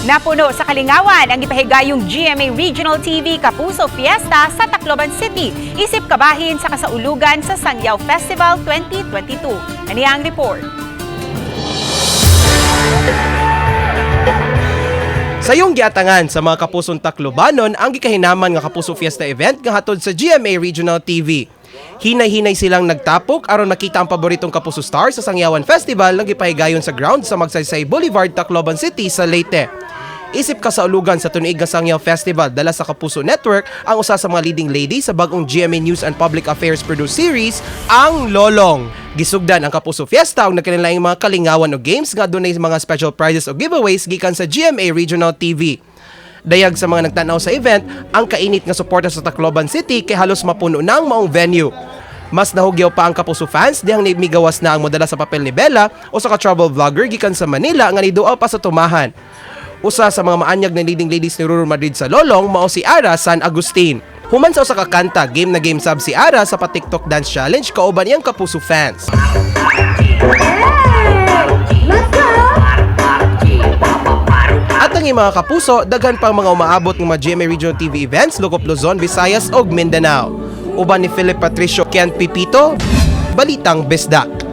Napuno sa kalingawan ang gipahigayong GMA Regional TV Kapuso Fiesta sa Tacloban City. Isip kabahin sa kasaulugan sa Sangyaw Festival 2022. Aniya ang report. Sayong giatangan sa mga kapusong Taclobanon ang gikahinaman nga Kapuso Fiesta event nga hatod sa GMA Regional TV. Hinay-hinay silang nagtapok aron makita ang paboritong Kapuso star sa Sangyawan Festival nga gipahigayon sa ground sa Magsaysay Boulevard, Tacloban City sa Leyte. Isip kasaulugan sa tuig nga Sangyaw Festival dala sa Kapuso Network ang usa sa mga leading lady sa bagong GMA News and Public Affairs produced series, ang Lolong. Gisugdan ang Kapuso Fiesta og nagkalainlaing mga kalingawan o games nga dunay mga special prizes o giveaways gikan sa GMA Regional TV. Dayag sa mga nagtanaw sa event, ang kainit nga suporta sa Tacloban City kay halos mapuno na ang maong venue. Mas nahugyaw pa ang Kapuso fans dihang migawas na ang modala sa papel ni Bella o sa ka-travel vlogger gikan sa Manila nga niduaw pa sa tumahan. Usa sa mga maanyag na leading ladies ni Ruru Madrid sa Lolong mao si Ara San Agustin. Human sa usa ka kanta, game na game sab si Ara sa pa-TikTok dance challenge kauban iyang Kapuso fans. At ang mga kapuso, daghan pang mga umaabot ng mga GMA Regional TV events lokop Luzon, Visayas ug Mindanao. Uban ni Philip Patricio Kent Pipito, Balitang Bisdak.